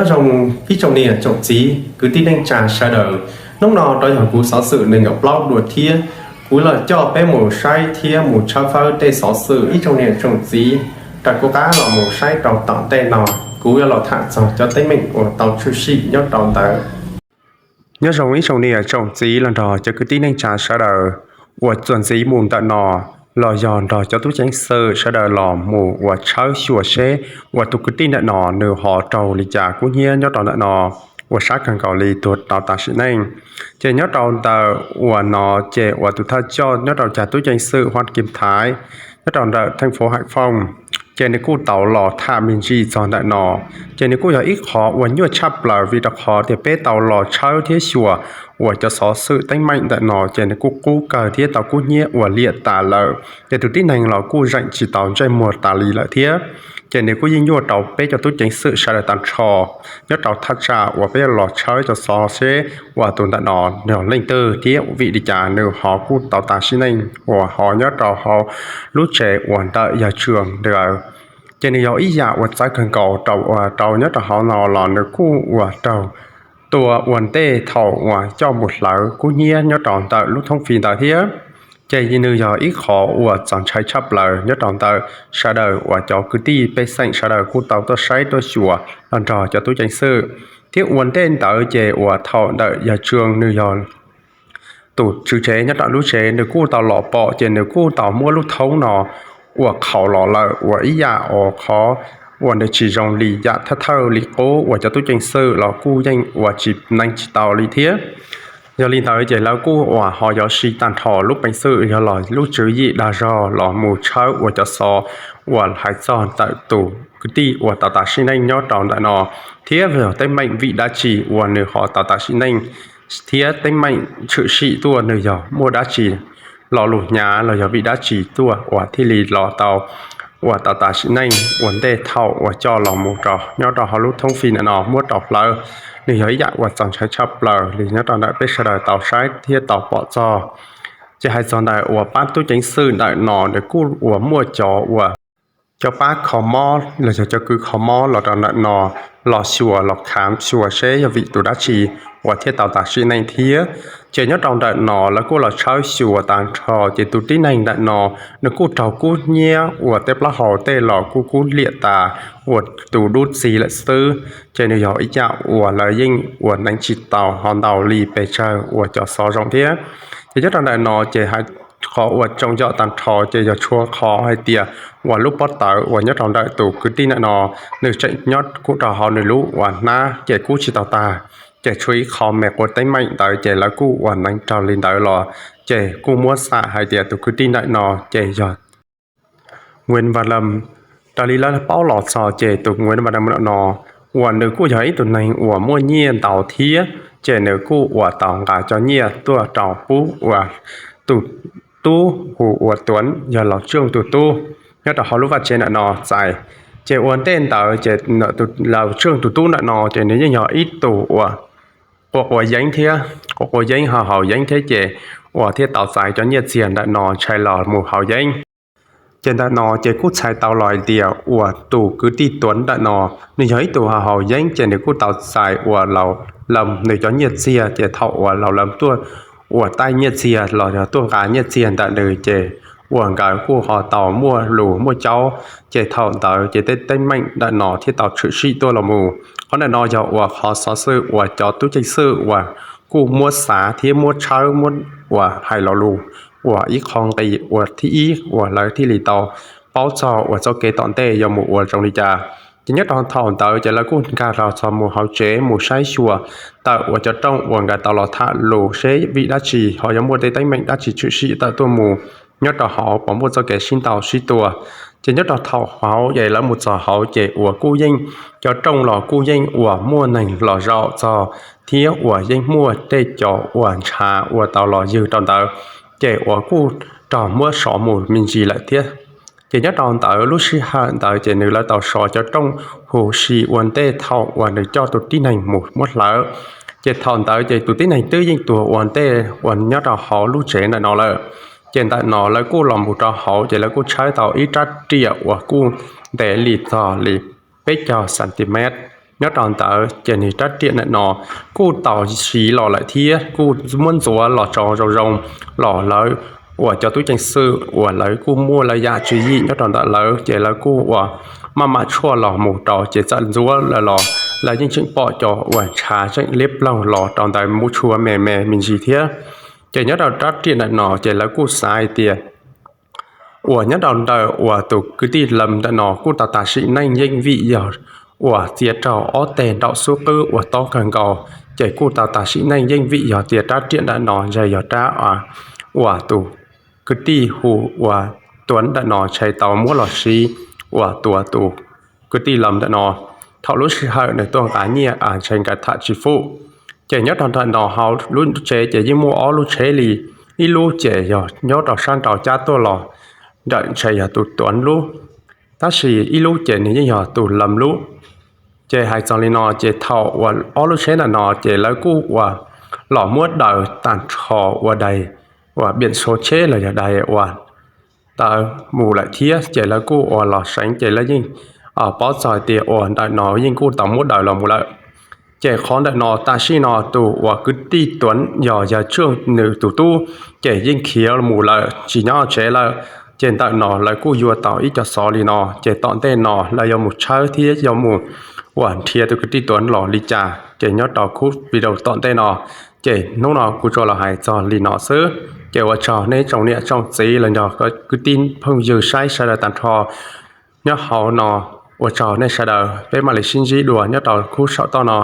Nyob zoo ib tsoom niam tsoom txiv kwv tij neej tsa sawv daws, hnub no rov yog kuv xov xwm nees nkaum plaub dua thiab. Kuv los coj peb mus saib thiab mus tshawb fawb tej xov xwm ib tsoom niam tsoom txiv, raws kuv qab los mus saib rau tom ntej no. Kuv yuav los tham txog cov teeb meem uas tau tshwm sim nyob rau ntawd. Nyob zoo ib tsoom niam tsoom txiv los nrog cov kwv tij neej tsa sawv daws, uas txuas ntxiv mus ntawm no los yog nrog cov tub ceev xwm sawv daws los mus uas tshawb xyuas seb uas tus kwv tij ntawm no nws ho raug li cas kub hnyiab nyob rau ntawm no uas sab kawg nkaus li tuag tau tas sim neej. Ces nyob rau ntawm uas no ces uas tus thawj coj nyob rau cag tub ceev xwm Huam Kim Thaiv nyob rau ntawm theej fuv Haiv Fooj, ces nws kuj tau los tham me ntsis txog ntawm no. Ces nws kuj yog ib qho uas nyuaj tshaj plaws vim rau qhov tias peb tau los tshawb thiab xyuas uas cov xov xwm teeb meem ntawm no ces nws kuj qub kawg thiab tau kub hnyiab uas liam tas lawm. Ces tus tib neeg los kuj zeem tsis tau ntsej muag tas li lawm thiab. Ces nws kuj yeej nyuaj rau peb cov tub ceev xwm sawv daws tag nrho nyob rau thaj tsam uas peb los tshawb cov xov seb uas tus ntawm no yog leej twg thiab vim li cas nws ho kuj tau tas sim neej uas ho nyob rau hauv lub tsev uas ntawm yawg Tswm ntawd. Ces nws yog ib yam uas txawv kawg nkaus rau uas rau nyob rau hauv no los nws kuj uas raug tua ua ntej thaum uas coj mus hlawv kub hnyiab nyob rau ntawm lub thoob fij ntawd thiab. Ces nws yog ib qho uas txaus ntshai tshaj plaws nyob rau ntawm sawv daws uas cov kwv tij pej xeem sawv daws kuj tau tuaj saib tuaj xyuas los nrog cov tub ceev xwm. Thiab ua ntej ntawd ces uas thaum ntawm yawg Tswm nws yog tus tswv tsev nyob rau lub tsev nws kuj tau los pom ces nws kuj tau muab lub thoob no uas qhaus los lawm uas ib yam uas qhov uas nws tsis zoo li yam thawj thawj li qub uas cov tub ceev xwm los kuj yeej uas tsis neev tsis tau li thiab. Yog li ntawd ces lawv kuj uas ho yuav siv tag nrho lub peev xwm yog los lub tswv yim dag zog los mus tshawb uas cov xov uas hais txog ntawm tus kwv tij uas tau tas sim neej nyob rau ntawm no, thiab yog teeb meem vim dab tsi uas nws ho tau tas sim neej, thiab teeb meem tshwm sim tuaj nws yog muaj dab tsi lo lus hnyav los yog vim dab tsi tuaj uas thiaj li los tau uas tau tas sim neej ua ntej thaum uas coj los mus rau nyob rau hauv lub thoob fij ntawm no muab rau hlawv. Nws yog ib yam uas txaus ntshai tshaj plaws li nyob rau ntawm peb sawv daws tau saib thiab tau pom txog. Ces hais txog ntawm uas pab tub ceev xwm ntawm no nws kuj uas muaj cov uas cov pab kho mob los yog cov kws kho mob los rau ntawm no los xyuas los kham xyuas seb yog vim tus dab tsi uas thiaj tau tas sim neej thiab. Ces nyob rau ntawm no lawv kuj los tshawb xyuas tag nrho ces tus tib neeg ntawm no nws kuj raug kub hnyiab uas tej plaub hau tej los kuj kub liam tas uas tus dub txig lawm xwb. Ces nws yog ib yam uas lawv yeej uas neev tsis tau ho ntau li pes tsawg uas cov xov zoo thiab. Ces nyob rau ntawm no ces hais qhov uas tsoom yom tag nrho ces yog tshuav qhov hais tias uas lub pob tawv uas nyob rau ntawm tus kwv tij ntawm no nws tseem nyob kuj rau hauv nws lub uas hnab ces kub tsis tau tag. Ces tshuav ib qho me quav teeb meem ntawd ces lawv kuj uas neev raug li ntawd los ces kuj muab xam hais tias tus kwv tij ntawm no ces yog Nguyễn Văn Lâm. Raws li lawv paub los txog ces tus Nguyễn Văn Lâm ntawm no uas nws kuj yog ib tug neeg uas muaj nyiaj ntau thiab, ces nws kuj uas tau nqa cov nyiaj tuaj rau pub uas tus tub hu ua Tuấn yog Laus Tswj tus tub nyob rau hauv lub vaj tsev ntawm no txais. Ces ua ntej ntawd ces Laus Tswj tus tub ntawm no ces nws yeej yog ib tug uas quav quav yeeb thiab, quav quav yeeb ho haus yeeb thiab ces uas thiaj tau txais cov nyiaj txiag ntawm no ntshai los mus haus yeeb. Ces ntawm no ces kuj txhais tau los hais tias uas tus kwv tij Tuấn ntawm no nws yog ib tug ho haus yeeb ces nws kuj tau txais uas Laus Lâm nws cov nyiaj txiag ces thaum uas Laus Lâm tuaj uas taij nyiaj txiag los yog tuaj nqa nyiaj txiag ntawm nws ces uas nkawd kuj ho tau muaj lus muaj caub, ces thaum ntawd ces tej teeb meem ntawm no thiaj tau tshwm sim tuaj los mus. Qhov ntawm no yog uas qhov xov xwm uas cov tub ceev xwm uas kuj muab xav thiab muab tshawb muab uas hais lo lus uas ib qho nqi uas thib ib uas lawv thiaj li tau paub txog uas txoj kev tom ntej yuav mus ua zoo li cas. Ces nyob rau thaum ntawd ces lawv kuj nkag los txog mus hauv tsev mus saib xyuas tawm uas cov rooj uas nkawd tau los tham lus seb vim dab tsi ho yuav muaj tej teeb meem dab tsi tshwm sim tawm tuaj mus nyob rau hauv puas muaj txoj kev sib ntaus sib tua. Ces nyob rau thaum hauv ces lawv mus txog hauv ces uas kuj yeej cov rooj los kuj yeej uas muaj neeg los zaum txog thiab uas yeej muaj tej cov uas ntshav uas tau los ywg rau ntawd, ces uas kuj raug muab sov mus me ntsis lawm thiab. Ces nyob rau ntawd lub sij hawm ntawd ces nws lawv tau sov cov rooj huv si ua ntej thaum uas nws coj tus tib neeg mus muab hlawv. Ces thaum ntawd ces tus tib neeg twb yeej tuag ua ntej uas nyob rau hauv lub tsev ntawm no lawm. Ces ntawm no lawv kuj los mus rau hauv ces lawv kuj tshawb tau ib rab riam uas kuj ntev li txog li peb caug centimeter. Nyob rau ntawd ces nws rab riam ntawm no kuj tau siv los lawm thiab kuj muab ntxuav los tso zoo zoo los lawv uas cov tub ceev xwm uas lawv kuj muaj lawv yam tswv yim nyob rau ntawm lawv ces lawv kuj uas maj mam tshuaj los mus rau ces txawm ntxuav lawm los lawv yeej tseem pom cov uas ntshav tseem liab ploog los rau ntawd mus tshua me me me ntsis thiab. Ces nyob rau rab riam ntawm no ces lawv kuj xav hais tias uas nyob rau ntawm uas tus kwv tij Lam ntawm no kuj tau tas sim neej yeej vim yog uas txia raug ob teg nraum xub qwb uas tob kawg nkaus, ces kuj tau tas sim neej yeej vim yog tias rab riam ntawm no ntshe yog rab uas tus kwv tij hu uas Tuav ntawm no ntshe tau muab los siv uas tua tus kwv tij Lam ntawm no. Thaum lub sij hawm nws tuaj nqa nyiaj ntshe nkawd tham tsis fub. Ces nyob rau ntawm no hauv lub tsev ces yeej muaj ob lub tsheb li, ib lub ces yog nyob rau sab nraud cab tuaj los nrawm ntshe yog tus Tuav lub, tab sis ib lub ces nws yeej yog tus Lam lub. Ces hais txog li no ces thaum uas ob lub tsheb ntawm no ces lawv kuj uas los muab daws tag nrho ua daim uas biam so tsheb los yog daim uas ntawd mus lawm thiab ces lawv kuj uas los seev ces lawv yeej paub txog hais tias uas ntawm no yeej kuj tau muab daws los mus lawm. Ces qhov ntawm no tam sim no tus uas kwv tij Tuav yog yawg Tswj nws tus tub ces yeej khiav mus lawm tsis nyob tsev lawm. Ces ntawm no lawv kuj yuav tau ib co xov li no ces tom ntej no lawv yuav mus tshawb thiab yuav mus uas nrhiav tus kwv tij Tuav los li cas ces nyob rau khub video tom ntej no. Ces hnub no kuv tsuas los hais txog li no xwb. Ces ua tsaug nej tsoom niam tsoom txiv los yog kwv tij phooj ywg saib sawv daws tag nrho nyob hauv no. Ua tsaug nej sawv daws, peb mam li sib ntsib dua nyob rau khub saum toj no.